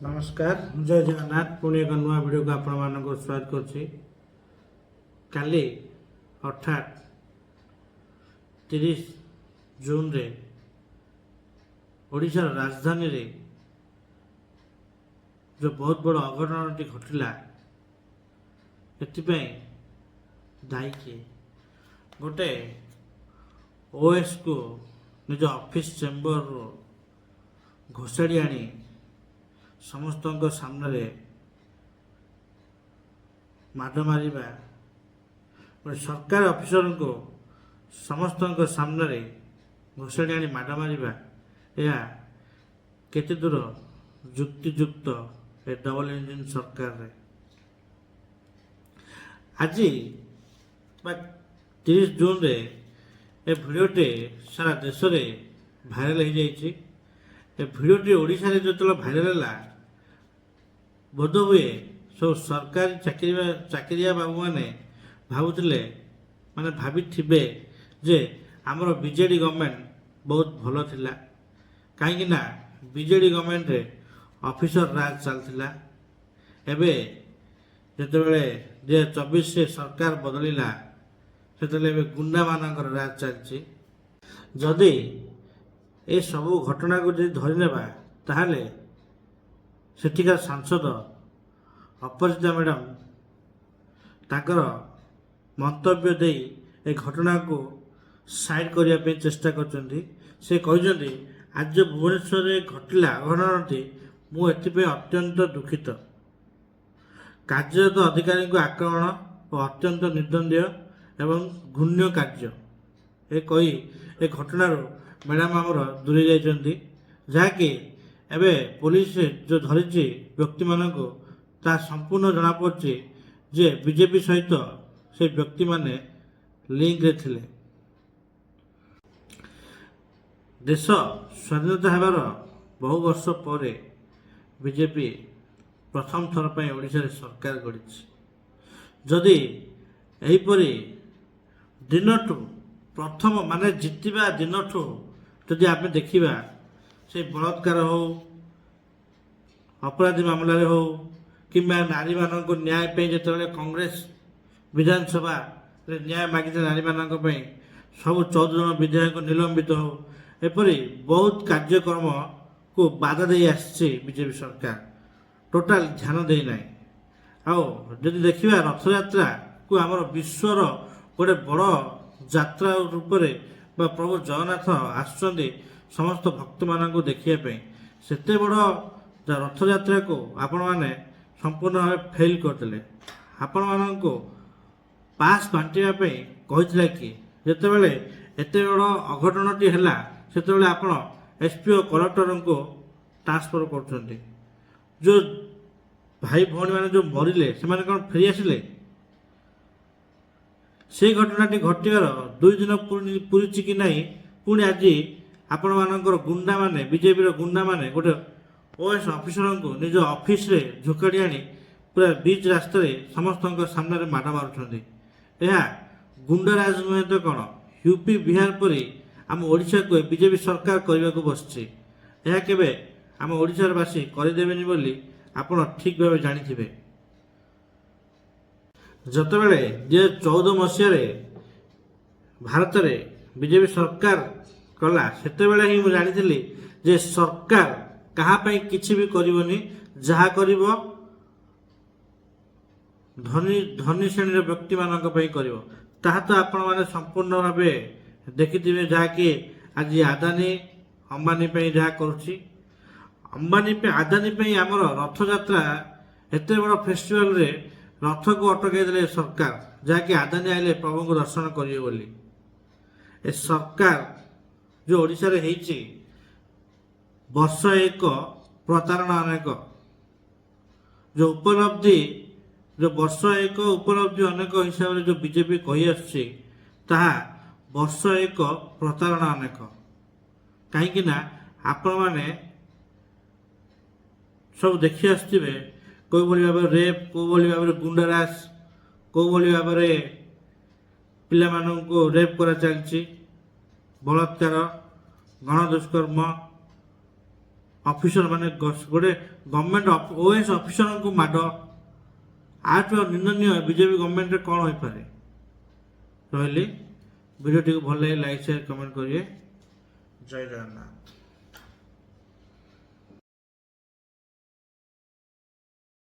ନମସ୍କାର, ଜୟ ଜଗନ୍ନାଥ। ପୁଣି ଏକ ନୂଆ ଭିଡ଼ିଓକୁ ଆପଣମାନଙ୍କୁ ସ୍ୱାଗତ କରୁଛି। କାଲି ଅର୍ଥାତ୍ 30 ଜୁନରେ ଓଡ଼ିଶାର ରାଜଧାନୀରେ ଯେଉଁ ବହୁତ ବଡ଼ ଅଘଟଣଟି ଘଟିଲା, ଏଥିପାଇଁ ଦାୟୀ କିଏ? ଗୋଟେ ଓଏସ୍କୁ ନିଜ ଅଫିସ୍ ଚେମ୍ବରରୁ ଘୋଷାଡ଼ି ଆଣି ସମସ୍ତଙ୍କ ସାମ୍ନାରେ ମାଡ଼ ମାରିବା, ଗୋଟେ ସରକାରୀ ଅଫିସରଙ୍କୁ ସମସ୍ତଙ୍କ ସାମ୍ନାରେ ଘୋଷାଡ଼ି ଆଣି ମାଡ଼ ମାରିବା, ଏହା କେତେ ଦୂର ଯୁକ୍ତିଯୁକ୍ତ ଏ ଡବଲ ଇଞ୍ଜିନ୍ ସରକାରରେ? ଆଜି ବା 30 ଜୁନରେ ଏ ଭିଡ଼ିଓଟି ସାରା ଦେଶରେ ଭାଇରାଲ ହେଇଯାଇଛି। ଏ ଭିଡ଼ିଓଟି ଓଡ଼ିଶାରେ ଯେତେବେଳେ ଭାଇରାଲ ହେଲା, ବୋଧହୁଏ ସବୁ ସରକାରୀ ଚାକିରିଆ ବାବୁମାନେ ଭାବୁଥିଲେ, ମାନେ ଭାବିଥିବେ ଯେ ଆମର ବିଜେଡ଼ି ଗଭର୍ଣ୍ଣମେଣ୍ଟ ବହୁତ ଭଲ ଥିଲା, କାହିଁକି ନା ବିଜେଡ଼ି ଗଭର୍ଣ୍ଣମେଣ୍ଟରେ ଅଫିସର ରାଜ ଚାଲିଥିଲା। ଏବେ ଯେତେବେଳେ 2024ରେ ସରକାର ବଦଳିଲା, ସେତେବେଳେ ଏବେ ଗୁଣ୍ଡାମାନଙ୍କର ରାଜ ଚାଲିଛି। ଯଦି ଏସବୁ ଘଟଣାକୁ ଯଦି ଧରିନେବା, ତାହେଲେ ସେଠିକାର ସାଂସଦ ଅପରାଜିତା ମ୍ୟାଡ଼ାମ ତାଙ୍କର ମନ୍ତବ୍ୟ ଦେଇ ଏ ଘଟଣାକୁ ସାଇଡ୍ କରିବା ପାଇଁ ଚେଷ୍ଟା କରିଛନ୍ତି। ସେ କହିଛନ୍ତି, ଆଜି ଯେଉଁ ଭୁବନେଶ୍ୱରରେ ଘଟିଲା ଅଘଟଣଟି, ମୁଁ ଏଥିପାଇଁ ଅତ୍ୟନ୍ତ ଦୁଃଖିତ। କାର୍ଯ୍ୟରତ ଅଧିକାରୀଙ୍କୁ ଆକ୍ରମଣ ଓ ଅତ୍ୟନ୍ତ ନିନ୍ଦନୀୟ ଏବଂ ଘୃଣ୍ୟ କାର୍ଯ୍ୟ। ଏ କହି ଏ ଘଟଣାରୁ ମ୍ୟାଡ଼ାମ ଆମର ଦୂରେଇ ଯାଇଛନ୍ତି। ଯାହାକି ଏବେ ପୋଲିସ ଯେଉଁ ଧରିଛି ବ୍ୟକ୍ତିମାନଙ୍କୁ, ତାହା ସମ୍ପୂର୍ଣ୍ଣ ଜଣାପଡ଼ୁଛି ଯେ ବିଜେପି ସହିତ ସେ ବ୍ୟକ୍ତିମାନେ ଲିଙ୍କରେ ଥିଲେ। ଦେଶ ସ୍ୱାଧୀନତା ହେବାର ବହୁ ବର୍ଷ ପରେ ବିଜେପି ପ୍ରଥମ ଥର ପାଇଁ ଓଡ଼ିଶାରେ ସରକାର ଗଢ଼ିଛି। ଯଦି ଏହିପରି ଦିନଠୁ, ପ୍ରଥମ ମାନେ ଜିତିବା ଦିନଠୁ ଯଦି ଆମେ ଦେଖିବା, ସେ ବଳାତ୍କାର ହେଉ, ଅପରାଧୀ ମାମଲାରେ ହେଉ କିମ୍ବା ନାରୀମାନଙ୍କୁ ନ୍ୟାୟ ପାଇଁ ଯେତେବେଳେ କଂଗ୍ରେସ ବିଧାନସଭାରେ ନ୍ୟାୟ ମାଗିଥିଲେ ନାରୀମାନଙ୍କ ପାଇଁ, ସବୁ 14 ଜଣ ବିଧାୟକ ନିଲମ୍ବିତ ହେଉ, ଏପରି ବହୁତ କାର୍ଯ୍ୟକ୍ରମକୁ ବାଧା ଦେଇ ଆସିଛି ବିଜେପି ସରକାର, ଟୋଟାଲ ଧ୍ୟାନ ଦେଇନାହିଁ। ଆଉ ଯଦି ଦେଖିବା, ରଥଯାତ୍ରାକୁ ଆମର ବିଶ୍ୱର ଗୋଟେ ବଡ଼ ଯାତ୍ରା ରୂପରେ ବା ପ୍ରଭୁ ଜଗନ୍ନାଥ ଆସୁଛନ୍ତି ସମସ୍ତ ଭକ୍ତମାନଙ୍କୁ ଦେଖିବା ପାଇଁ, ସେତେ ବଡ଼ ରଥଯାତ୍ରାକୁ ଆପଣମାନେ ସମ୍ପୂର୍ଣ୍ଣ ଭାବେ ଫେଲ୍ କରିଦେଲେ। ଆପଣମାନଙ୍କୁ ପାସ୍ ବାଣ୍ଟିବା ପାଇଁ କହିଥିଲା କି? ଯେତେବେଳେ ଏତେ ବଡ଼ ଅଘଟଣଟି ହେଲା, ସେତେବେଳେ ଆପଣ ଏସ୍ ପି ଓ କଲେକ୍ଟରଙ୍କୁ ଟ୍ରାନ୍ସଫର କରୁଛନ୍ତି। ଯେଉଁ ଭାଇ ଭଉଣୀମାନେ ଯେଉଁ ମରିଲେ, ସେମାନେ କ'ଣ ଫେରି ଆସିଲେ? ସେଇ ଘଟଣାଟି ଘଟିବାର 2 ଦିନ ପୁରିଛି କି ନାହିଁ, ପୁଣି ଆଜି ଆପଣମାନଙ୍କର ଗୁଣ୍ଡାମାନେ, ବିଜେପିର ଗୁଣ୍ଡାମାନେ ଗୋଟେ ଓଏସ୍ ଅଫିସରଙ୍କୁ ନିଜ ଅଫିସରେ ଝୋକାଡ଼ି ଆଣି ପୁରା ବିଚ୍ ରାସ୍ତାରେ ସମସ୍ତଙ୍କ ସାମ୍ନାରେ ମାଡ଼ ମାରୁଛନ୍ତି। ଏହା ଗୁଣ୍ଡାରାଜ ନୁହେଁ ତ କ'ଣ? ୟୁପି, ବିହାର ପରି ଆମ ଓଡ଼ିଶାକୁ ବିଜେପି ସରକାର କରିବାକୁ ବସିଛି। ଏହା କେବେ ଆମ ଓଡ଼ିଶାର ବାସୀ କରିଦେବେନି ବୋଲି ଆପଣ ଠିକ୍ ଭାବେ ଜାଣିଥିବେ। ଯେତେବେଳେ 2014 ମସିହାରେ ଭାରତରେ ବିଜେପି ସରକାର କଲା, ସେତେବେଳେ ହିଁ ମୁଁ ଜାଣିଥିଲି ଯେ ସରକାର କାହା ପାଇଁ କିଛି ବି କରିବନି, ଯାହା କରିବ ଧନୀ ଧନୀ ଶ୍ରେଣୀର ବ୍ୟକ୍ତିମାନଙ୍କ ପାଇଁ କରିବ। ତାହା ତ ଆପଣମାନେ ସମ୍ପୂର୍ଣ୍ଣ ଭାବେ ଦେଖିଥିବେ, ଯାହାକି ଆଜି ଆଦାନୀ ଅମ୍ବାନୀ ପାଇଁ ଯାହା କରୁଛି। ଅମ୍ବାନୀ ପାଇଁ, ଆଦାନୀ ପାଇଁ ଆମର ରଥଯାତ୍ରା ଏତେ ବଡ଼ ଫେଷ୍ଟିଭାଲରେ ରଥକୁ ଅଟକାଇ ଦେଲେ ସରକାର, ଯାହାକି ଆଦାନୀ ଆଇଲେ ପ୍ରଭୁଙ୍କୁ ଦର୍ଶନ କରିବେ ବୋଲି। ଏ ସରକାର ଯେଉଁ ଓଡ଼ିଶାରେ ହେଇଛି, ବର୍ଷ ଏକ ପ୍ରତାରଣା ଅନେକ। ଯେଉଁ ଉପଲବ୍ଧି, ଯେଉଁ ବର୍ଷ ଏକ ଉପଲବ୍ଧି ଅନେକ ହିସାବରେ ଯେଉଁ ବିଜେପି କହି ଆସୁଛି, ତାହା ବର୍ଷ ଏକ ପ୍ରତାରଣା ଅନେକ। କାହିଁକି ନା ଆପଣମାନେ ସବୁ ଦେଖି ଆସୁଥିବେ କେଉଁଭଳି ଭାବରେ ରେପ୍, କେଉଁଭଳି ଭାବରେ ଗୁଣ୍ଡାରାଜ, କେଉଁଭଳି ଭାବରେ ପିଲାମାନଙ୍କୁ ରେପ୍ କରାଚାଲିଛି, ବଳାତ୍କାର, ଗଣଦୁଷ୍କର୍ମ। ଅଫିସର ମାନେ ଗୋଟେ ଗଭର୍ଣ୍ଣମେଣ୍ଟ ଓଏଏସ୍ ଅଫିସରଙ୍କୁ ମାଡ଼, ୟାଠୁ ଆଉ ନିନ୍ଦନୀୟ ବିଜେପି ଗଭର୍ଣ୍ଣମେଣ୍ଟରେ କ'ଣ ହୋଇପାରେ? ରହିଲି। ଭିଡ଼ିଓଟିକୁ ଭଲ ଲାଗେ ଲାଇକ୍, ସେୟାର, କମେଣ୍ଟ କରିବେ। ଜୟ ଜଗନ୍ନାଥ।